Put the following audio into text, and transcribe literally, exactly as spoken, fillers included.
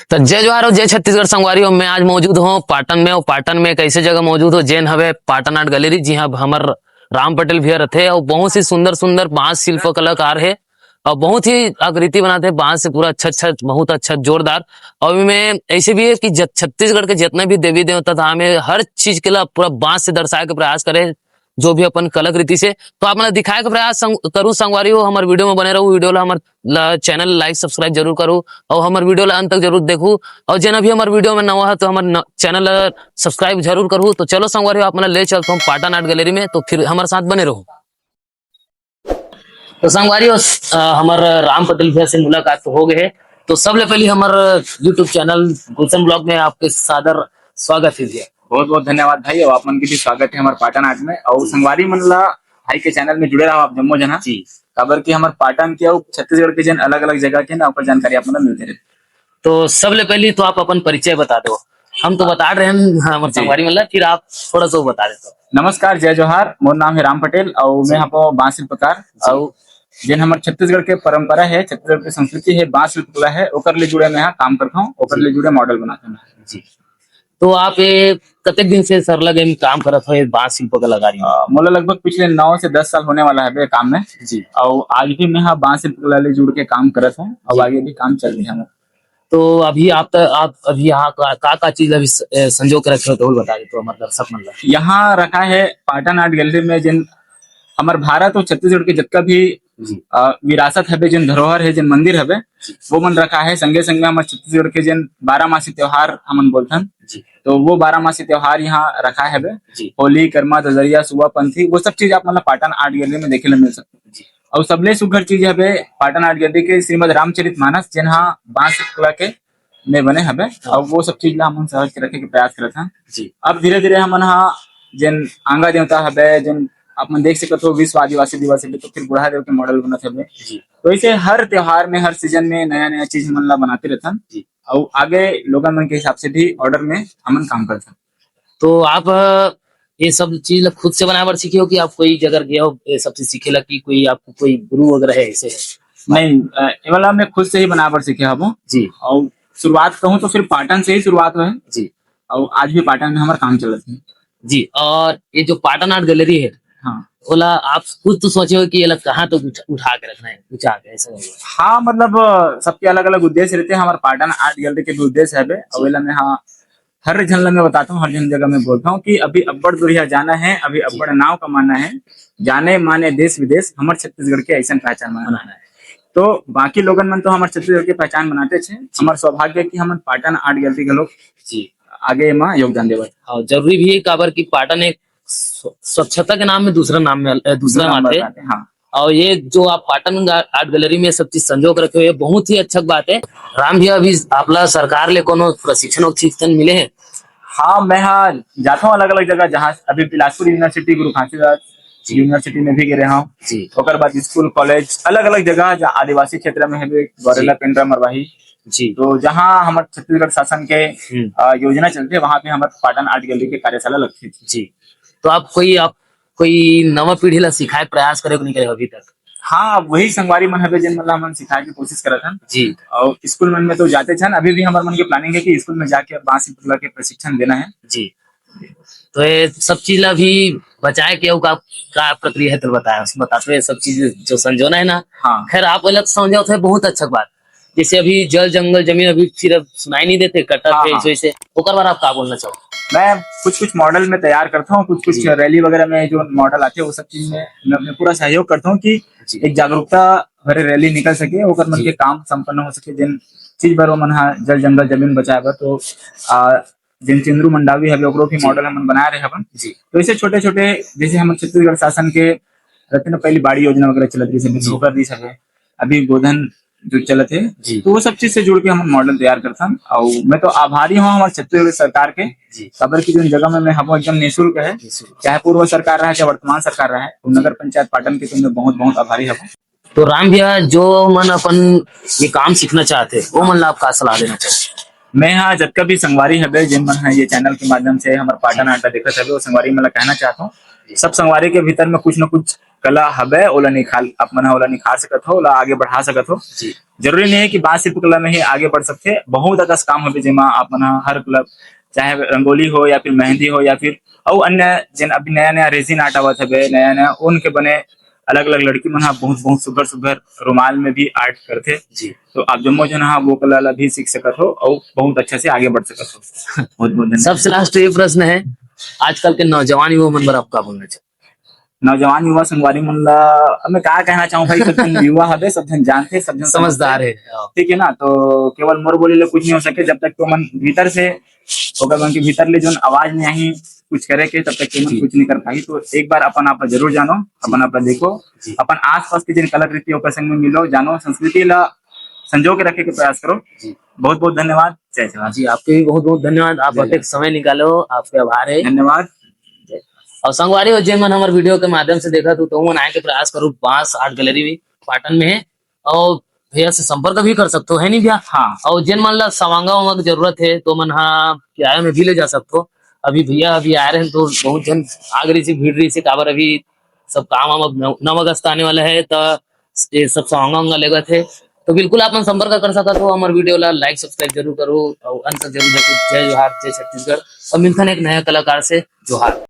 तो जय जोहार अउ जय छत्तीसगढ़ संगवारी हो। मैं आज मौजूद हूँ पाटन में, अउ पाटन में एक ऐसे जगह मौजूद हूँ जेन हवे पाटन आर्ट गैलरी, जिहाँ हमर राम पटेल भैया रथे अउ बहुत ही सुंदर सुंदर बांस शिल्प कलाकार हे अउ बहुत ही आकृति बनाथे बांस से, पूरा अच्छा अच्छा, बहुत अच्छा, जोरदार। अउ एमे ऐसे भी हे कि जत-, छत्तीसगढ़ के जितना भी देवी देवता धाम हे, हर चीज के ला पूरा बांस से दर्शाए के प्रयास करे, जो भी अपन कलाकृति से। तो आप मन ला दिखाए के प्रयास संग-, करूँ संगवारी हो, हमर वीडियो में बने रहू, वीडियो ला हमर ला चैनल like subscribe जरूर करू अउ हमर वीडियो ला अंत तक जरूर देखू। अउ जेन अभी हमर वीडियो में नवा है तो हमर न-, चैनल ला subscribe जरूर करू। तो चलो संगवारी हो, आप मन ला ले चलत हूँ पाटन आर्ट गैलरी में, तो फिर हमर साथ बने रहू। तो संगवारी हो, अ, हमर राम पटेल भैया से मुलाकात तो हो गए है। तो सबले पहले हमर YouTube चैनल गुलशन ब्लॉग में आपके सादर स्वागत है भैया। बहुत बहुत धन्यवाद भाई, अउ आप मन के भी स्वागत है हमर पाटन आर्ट में। अउ जी। संगवारी मन ला भाई के चैनल में जुड़े रहो आप जम्मो जना। जी। काबर कि हमर पाटन के अउ छत्तीसगढ़ के जेन अलग-अलग जगह के ना, ओकर जानकारी आप मन ला मिलते रहे। तो सबले पहले तो आप अपन परिचय बता दो। हम तो बता रहे हैं हमर जी। संगवारी मन ला, फिर आप थोड़ा सा बता देते हो। नमस्कार, जय जोहार, मोर नाम है राम पटेल अउ मैं जी। हको बांस शिल्पकार। जी। अउ जेन हमर छत्तीसगढ़ के परंपरा है, छत्तीसगढ़ के संस्कृति है, बांस शिल्पकला है, ओकर ले जुड़े मैं हा काम करत हूँ, ओकर जी। ले जुड़े मॉडल बनात हूँ। जी। तो आप ये कतेक दिन से सरलग एम काम करत हो, ये बांस शिल्प कलाकारी में? अ, मोला लगभग पिछले नौ से दस साल होने वाला है बे काम में। जी। अउ आज भी मैं हा बांस शिल्प कला ले जुड़ के काम करत हूँ, अउ जी। आगे भी काम चल रही है। तो अभी आप त-, आप अभी यहाँ का, का, का चीज अभी स-, ए, संजो के रखे हो, तो बता दे तो हमारे दर्शक मन ला। यहाँ रखा है पाटन आर्ट गैलरी में जिन हमर भारत अउ छत्तीसगढ़ के जतका भी जी। अ, विरासत हवे, जेन धरोहर हे, जेन मंदिर हवे, जी। वो मन रखा है। संगे संग में हमर छत्तीसगढ़ के जेन बारह मासी त्योहार हमन बोलथन, जी। तो वो बारह मासी त्योहार यहाँ रखा हवे। जी। होली, करमा, ददरिया, सुआ पंथी, वो सब चीज आप मन ला पाटन आर्ट गैलरी में देखे ला मिल सकथे। जी। अउ सबले सुघर चीज हवे पाटन आर्ट गैलरी के श्रीमद रामचरित मानस, जेन हा बांस कला के में बने हवे, हाँ। अउ वो सब चीज ला हमन सहज के रखे के प्रयास करत हन। जी। अब धीरे-धीरे हमन हा जेन आंगा देवता हवे, जेन आप मन देख सकत हो, विश्व आदिवासी दिवस हवे, तो फिर बुढ़ा देव के मॉडल बनत हवे। जी। तो ऐसे हर त्योहार में, हर सीजन में नया-नया चीज हमन ला बनाते रहथन। जी। अउ आगे लोगन मन के हिसाब से भी ऑर्डर में हमन काम करथन। तो आप, अ, ये सब चीज ला खुद से बनाए बर सीखे हो कि आप कोई जगह गए हो, ये सब चीज सीखे ला कि कोई आपको कोई गुरु वगैरह है ऐसे? नहीं, अ, ये वाला मैं खुद से ही बनाए बर सीखे हबो। जी। अउ शुरुआत कहूँ तो सिर्फ पाटन से ही शुरुआत हुआ है। जी। अउ आज भी पाटन में हमारा काम चलत है। जी, अउ ये जो पाटन आर्ट गैलरी है, हाँ। ओला आप खुद तो सोचे हो कि एला कहाँ तक उठा, उठा के रखना है, उठा के ऐसे? हाँ, मतलब, अ, सबके अलग-अलग उद्देश्य रहते हैं। हमारे पाटन आर्ट गैलरी के भी उद्देश्य है बे, अउ जी। एला मैं, हाँ, हर झन ला मैं बताता हूँ, हर झन जगह मैं बोलता हूँ कि अभी अब्बड़ दुरिहा जाना है, अभी जी। अब्बड़ नाव कमाना है, जाने माने देश विदेश, हमर छत्तीसगढ़ के ऐसन पहचान बनाना है। तो बाकी लोगन मन तो हमर छत्तीसगढ़ के पहचान बनाते छे, जी। हमर सौभाग्य कि हमन पाटन आर्ट गैलरी के लोग जी। आगे एमा योगदान देवत। हाँ, जरूरी भी है, काबर कि पाटन एक स्व-, स्वच्छता के नाम में दूसरा नाम में, अ, दूसरा दूसरा नाम नंबर आते। पे आते, हाँ। अउ ये जो आप पाटन गा-, आर्ट गैलरी में सब चीज संजो के रखे हो, ये बहुत ही अच्छा बात है। राम भैया, अभी आपला सरकार ले कोनो प्रशिक्षण उशिक्षण मिले है? हाँ, मैं हा जाता हूँ अलग-अलग जगह, जहाँ अभी बिलासपुर यूनिवर्सिटी, गुरु घासीदास जी। यूनिवर्सिटी में भी गए रहा हूँ। जी। ओकर बाद स्कूल, कॉलेज, अलग-अलग जगह, जहाँ आदिवासी क्षेत्र में है, गौरेला, जी। पेंड्रा, मरवाही। जी। तो जहाँ हमर छत्तीसगढ़ शासन के, हम्म। अ, योजना चलथे, वहाँ पे हमर पाटन आर्ट गैलरी के कार्यशाला लगथे। जी। तो आप कोई, आप कोई नवा पीढ़ी ला सिखाए प्रयास करे को नहीं करे अभी तक? हाँ, वही संगवारी मन हवे, जेन मन ला हमन सिखाए के कोशिश करत हन। जी। अउ स्कूल मन में तो जाते छन, अभी भी हमर मन के प्लानिंग है कि स्कूल में जाके बांस शिल्पकला के प्रशिक्षण देना है। जी। तो ये सब चीज ला भी बचाए के अउ का, का प्रक्रिया है, तो बताया, बता तो ये सब चीज जो संजोना है ना। हाँ। खैर, आप अलग संजोत है, बहुत अच्छा बात। जैसे अभी जल जंगल जमीन अभी फिर अब सुनाई नहीं देते, कटत हाँ, है, हाँ। इस वजह से। ओकर बारे आप का बोलना चाहो? मैं कुछ-कुछ मॉडल में तैयार करता हूँ, कुछ-कुछ जी। रैली वगैरह में जो मॉडल आते हैं, वो सब चीज में मैं अपने पूरा सहयोग करता हूँ कि जी। एक जागरूकता भरे रैली निकल सके, ओकर मन जी। के काम संपन्न हो सके, जिन चीज बर ओमन हा जल जंगल जमीन बचाए बर। तो, आ, जिन चंद्रू मंडावी हवे, ओकरो भी जी। मॉडल हमन बनाए रहे हवन। जी। तो ऐसे छोटे-छोटे, जैसे हमर छत्तीसगढ़ शासन के रत्न पहली बाड़ी योजना वगैरह चलत रहिस हे, जी। धोकर रहिस हे, अभी गोधन जो चलत हे, जी। तो वो सब चीज से जुड़ के हम मॉडल तैयार करथन। अउ मैं तो आभारी हूँ हमारे छत्तीसगढ़ सरकार के, जी। काबर की जो जगह में मैं हबो एकदम निःशुल्क है, निःशुल्क। चाहे पूर्व सरकार रहे, चाहे वर्तमान सरकार रहे, तो जी। नगर पंचायत पाटन के तो मैं बहुत, बहुत आभारी हूँ। तो राम भैया, जो मन अपन ये काम सीखना चाहते, वो मन ला आप का सलाह देना चाहते? मैं हा जतका भी संगवारी हबे, जेन मन हा ये चैनल के माध्यम से हमर पाटन आर्ट देखत हबे, वो संगवारी मन ला कहना चाहता हूँ, सब संगवारी के भीतर में कुछ न कुछ कला हबे, ओला निखार, आप मन ह ओला निखार सकत हो, ओला आगे बढ़ा सकत हो। जी। जरूरी नहीं है कि बांस शिल्प कला में ही आगे बढ़ सकते, बहुत अकस काम हबे जेमा आप मन ह हर कला, चाहे रंगोली हो या फिर मेहंदी हो या फिर अउ अन्य जेन अभी नया नया रेजिन आर्ट आवत हबे, नया नया ऊन के बने अलग अलग लड़की मन ह बहुत बहुत सुघर सुघर रुमाल में भी आर्ट करथे। जी। तो आप जम्मो झन ह वो कला ला भी सीख सकत हो और बहुत अच्छा से आगे बढ़ सकत हो। बहुत बहुत धन्यवाद। सबसे लास्ट ये प्रश्न है, आजकल के नौजवान युवा मन बर आप का बोलना चाहते? नौजवान युवा संगवारी मन ला अब मैं का कहना चाहूँ भाई, सब झन युवा हबे, सब झन जानथे, सब झन समझदार है। ठीक है ना। तो केवल मोर बोली ले कुछ नहीं हो सके जब तक कि ओमन भीतर से, ओकर मन के भीतर ले जोन आवाज नहीं आही कुछ करे के, तब तक कि ओमन जी। कुछ नहीं कर पाही। तो एक बार अपन आप ला जरूर जानो, अपन आप ला देखो, जी। अपन आसपास के जिन कलाकृति ओकर संग में मिलो, जानो, संस्कृति ला संजो के रखे के प्रयास करो। जी। बहुत बहुत धन्यवाद। जय जवान। जी, आपके भी बहुत बहुत धन्यवाद, आप जय अतेक समय निकालो, आपके आभार है। धन्यवाद। और संगवारी हो, जेन मन हमर वीडियो के माध्यम से देखत हो, तो मन आए के प्रयास करो, बांस आर्ट गैलरी में पाटन में है, और भैया से संपर्क भी कर सकते हो, है नहीं भैया? हाँ। और जेन मन ला सवांगा वांगा की जरूरत है, तो मन हा किराया में भी ले जा सकते हो। अभी भैया अभी आ रहे हैं, तो बहुत झन आग रही से, भीड़ रही से, काबर अभी सब काम वाम अब नव-, नव अगस्त आने वाला है, तो ये सब सवांगा वांगा लेगत है, तो बिल्कुल आप मन संपर्क कर सकत हो। हमर वीडियो ला लाइक सब्सक्राइब जरूर करो और अंत तक जरूर देखो। जय जोहार, जय छत्तीसगढ़, और मिलथन एक नया कलाकार से। जोहार।